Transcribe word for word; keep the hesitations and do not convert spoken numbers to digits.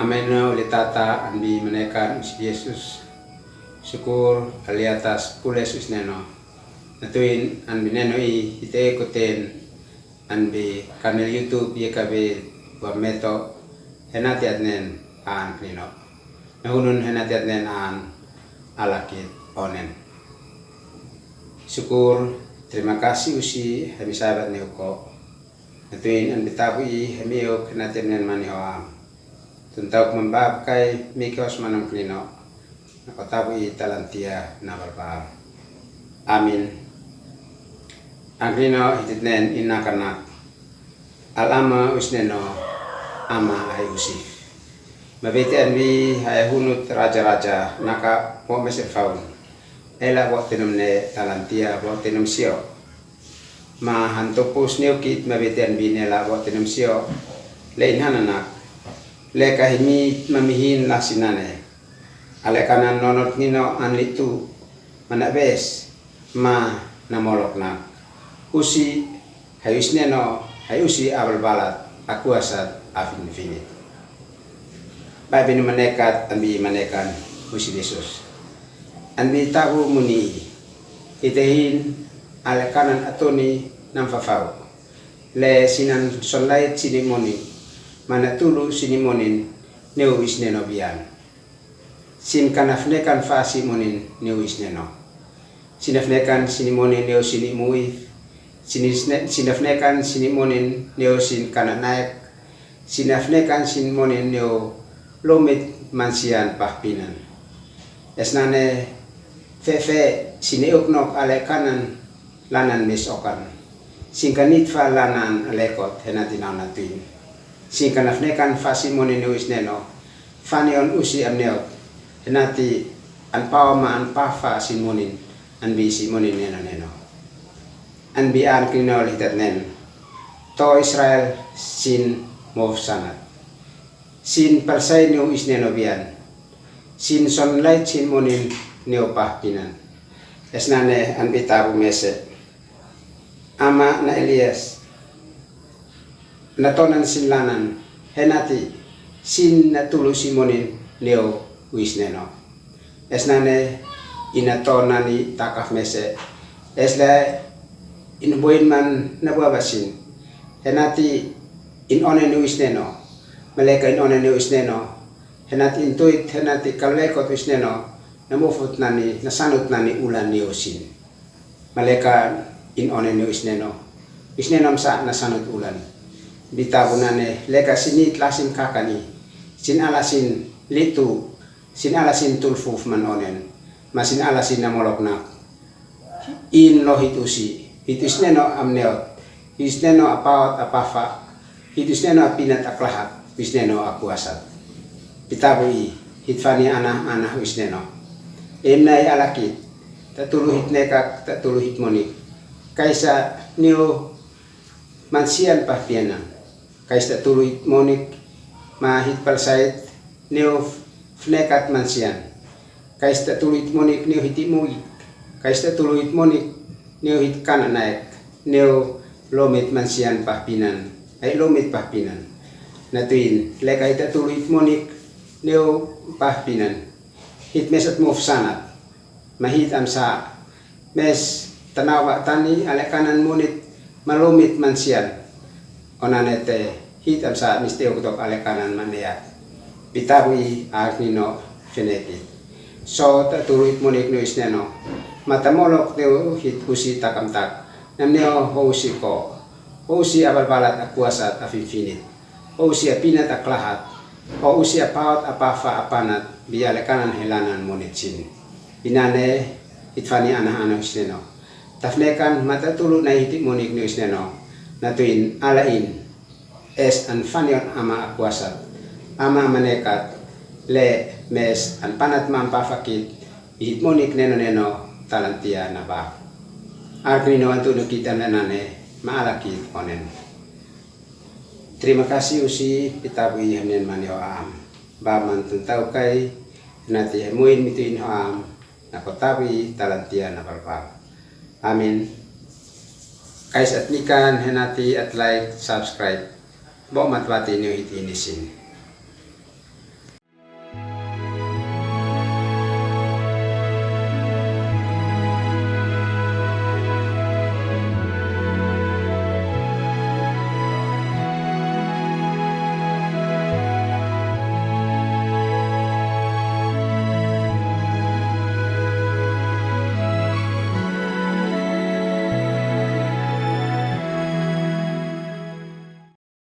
Ameno litata an bi manekan usi Jesus. Sukur aliatas pules usi neno. Natuin an bi neno i hite kuten an bi kanel YouTube ye kabe wa meto henati atnen an klino. Nahunun henati atnen an alakit onen. Sukur, terima kasih usi hemi sabat neuko. Natuin an bi tabu i hemi eok henati atnen mani ho am. Tun tauk mambab kai miki hos manam klino. Nako tabu i talantia na balbal. Amin. An klino hititnen inakanak. Alama usi neno ama ai usi. Mabete an bi hai hunut raja-raja naka po mese faun. Ela bo tenum ne talantia bo tenum sio. Ma han topus neukit mabete an bi nela bo tenum sio. Le inhananak. Le kahimi mamihin la sinane. Ale kanan nonot nino an litu. Mana bes. Ma namolok nak. Usi Hai usi neno, hai usi abalbalat, akuasat, afinfinit. Bai bini manekat, an bi manekan, usi Jesus. An bi tabu muni, itehin, ale kanan atoni, nam fafau. Le sinan sonlait sini monin, mana tulu sini monin, neu is neno bian. Sin kana fnekan fa si monin neu is neno. Sin afnekan sini monin neu sini muif. Sin is ne-, sin afnekan sini monin neu sin kana naek. Sin afnekan sini monin neu lomit mansian pahpinan. Esnane fefe sini uknok ale kanan lanan mis okan. Sin kanit fa lanan alekot henati nau natuin. Sin kana fnekan fa si monin neu is neno. Fani on usi am neot. Henati an paoma an pafa sin monin. An bi si monin neno neno. An bi an kinol hitat nen. To Israel sin mof sanat. Sin palsai neu is neno bian. Sin sonlait sin monin neu pahpinan. Esnane an bi tabu mese. Ama na Elias. Na tonan sin lanan. Henati. Sin na tulu si monin neu is neno. Esnane ina tonani takaf mese. Esla in buin man na buabasin. Henati in one neu is neno. Maleka in one neu is neno. Henati in tuit, henati kalekot is neno. Na mufut nani, na sanut nani ulan neu sin. Maleka in one neu is neno. Is neno msa na sanut ulan. Bi tabu nane, leka sinit lasin kakani. Sin alasin litu. Sin alasin tulfuf man onen. Ma sin alasin namolok nak. In lo hit usi. Hit is neno am neot. Is neno apaot apafa. Hit is neno apinat aklahat. Is neno akuasat. Bi tabu i. Hit fani ana ana is neno. Emnai alakit. Ta tulu hit nekak, ta tulu hit monik. Kaisa neu mansian pahpianan. Kaisa ta tulu hit monik, ma hit palsait, neu fnekat mansian. Kaisa ta tulu hit monik, neu hit imuik. Kaisa ta tulu hit monik, neu hit kana naek. Neu lomit mansian pahpinan. Ai lomit pahpinan. Natuin, leka hit ta tulu hit monik, neu pahpinan. Hit mesat muf sanat. Ma hit amsa mes tanawa tani ale kanan munit malumit mansian. Onanete hit amsa misteo kutok ale kanan manea. Bi tabu i agnino feneki. So ta tulu hit munik neu is neno. Ma ta molok neu hit husi takamtak. Nam neo ho husi ko. Ho husi abalbalat akuasat afinfinit. Ho husi apinat aklahat. Ho husi apaot apafa apanat bi ale kanan helanan munit sin. Binane hit fani ana ana is neno. Tafnekan ma ta tulu nai hiti munik neu is neno. Natuin ala in. Es an fanion ama akuasat. Ama manekat le mes an panat mampafakit. Hit munik neno neno talantia naba. Agnino antu nukit ananane ma alakit onen. Terima kasih husi bi tabu i hemnen mani ho am. Ba man tun tau kai nati hemuin mitu in ho am. Nako tabu i talantia nabalbal. Amin. Kais at nikan henati at like, subscribe. Bo mat bati neu hit inisin.